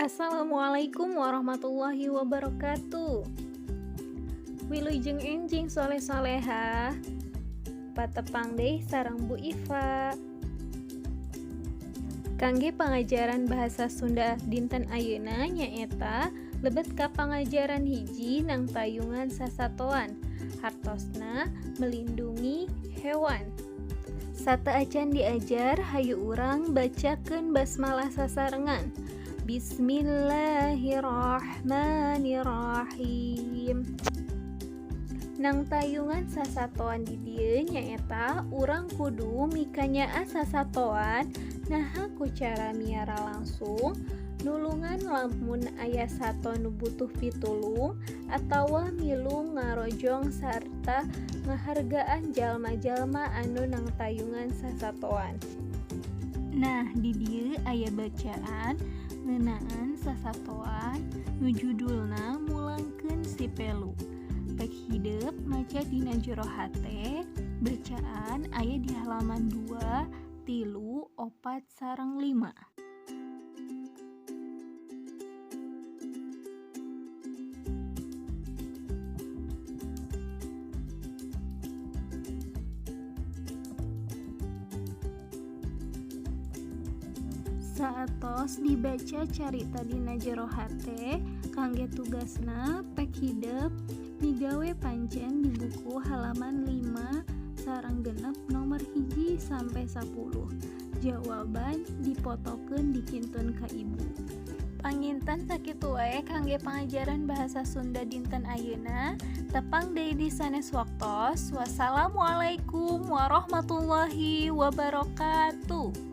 Assalamualaikum warahmatullahi wabarakatuh. Wilujeng enjing soleh soleha. Patepang deui sareng Bu Iva. Kangge pangajaran bahasa Sunda dinten ayeuna nyaeta lebet ka pangajaran 1 nangtayungan sasatoan, hartosna melindungi hewan. Sateuacan diajar, hayu urang bacakeun basmalah sasarengan. Bismillahirrahmanirrahim. Nangtayungan sasatoan di dieu nyaeta urang kudu mikanyaah sasatoan, naha ku cara miara langsung, nulungan lamun aya sato nu butuh pitulung atawa milu ngarojong sarta ngahargaan jalma-jalma anu nangtayungan sasatoan. Nah, di dieu aya bacaan ngeunaan sasatoan nu judulna Mulangkeun Si Pelu. Pek hidep maca dina jero hate, bacaan aya di halaman 2, 3, 4 sareng 5. Saatos dibaca carita dina jero hate, kangge tugasna pek hidep migawe pancen di buku halaman 5 sareng 6 nomor 1 sampai 10. Jawaban dipotokeun dikintun ka ibu. Panginten sakitu wae kangge pangajaran bahasa Sunda dinten ayeuna. Tepang deui di sanes waktos. Wassalamualaikum warahmatullahi wabarakatuh.